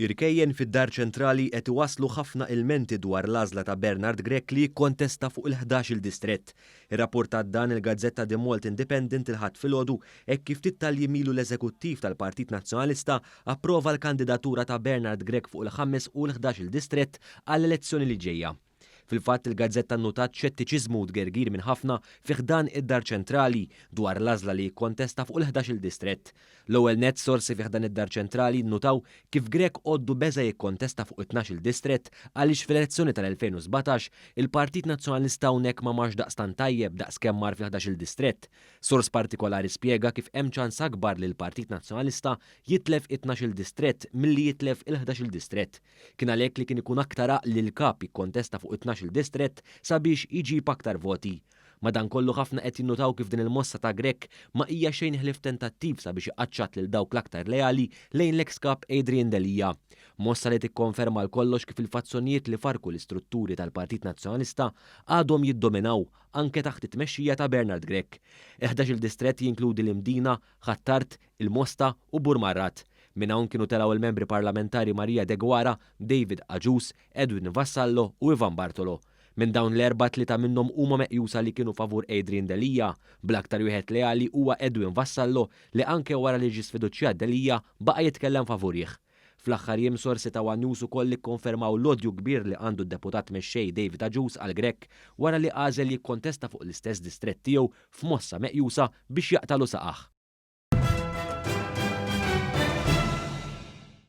Irkejjen fid-Dar Ċentrali qed iwasslu ħafna ilmenti dwar l-għażla ta' Bernard Grech li jikkontesta fuq il-ħdax-il distrett. Irrappurtat dan il-gazzetta The Malta Independent il-Ħadd filgħodu hekk kif ftit tal-jiem ilu l-Eżekuttiv tal-Partit Nazzjonalista approva l-kandidatura ta' Bernard Grech fuq il-ħames u l-ħdax-il distrett għall-elezzjoni li ġejja. Fil-fatt il-gazzetta nnutat xettiċiżmu u tgergir minn ħafna fi ħdan id-Dar Ċentrali dwar l-għażla li jikkontesta fuq il-ħdax-il distrett. L-ewwel nett sorsi fi ħdan id-Dar Ċentrali nnutaw kif Grech għoddu beża' jikkontesta fuq it-tnax-il distrett għaliex fl-elezzjoni tal-2017 il-Partit Nazzjonalista hawnhekk ma marx daqstant tajjeb daqs kemm mar fil-ħdax-il distrett. Sors partikolari spjega kif hemm ċans akbar li l-Partit Nazzjonalista jitlef it-tnax-il distrett milli jitlef il-ħdax-il distrett. Kien għalhekk li kien ikun aktar għaqli li l-Kap jikkontesta fuq it-tnax-il distrett sabiex iġib aktar voti. Madankollu ħafna qed jinnutaw kif din il-mossa ta' Grech ma hija xejn ħlief tentattiv sabiex iqaċċat lil dawk l-aktar leali lejn l-eks Kap Adrian Delia. Mossa li tikkonferma għal kollox kif il-fazzjonijiet li farrku l-istrutturi tal-Partit Nazzjonalista għadhom jiddominaw anke taħt it-tmexxija ta' Bernard Grech. Il-ħdax-il distrett jinkludi l-Imdina, Ħ'Attard, il-Mosta u Burmarrad. Minn hawn kienu telgħu l-membri parlamentari Maria Deguara, David Agius, Edwin Vassallo u Ivan Bartolo. Minn dawn l-erbgħa tlieta minnhom huma meqjusa li kienu favur Adrian Delia, bl-aktar wieħed leali huwa Edwin Vassallo li anke wara li ġie sfiduċjat Delia baqa' jitkellem favurih. Fl-aħħar jiem sorsi ta' one News ukoll ikkonfermaw l-odju kbir li għandu d-Deputat Mexxej David Agius għal Grech wara li għażel jikkontesta fuq l-istess distrett tiegħu f'mossa meqjusa biex jaqtagħlu saqajh.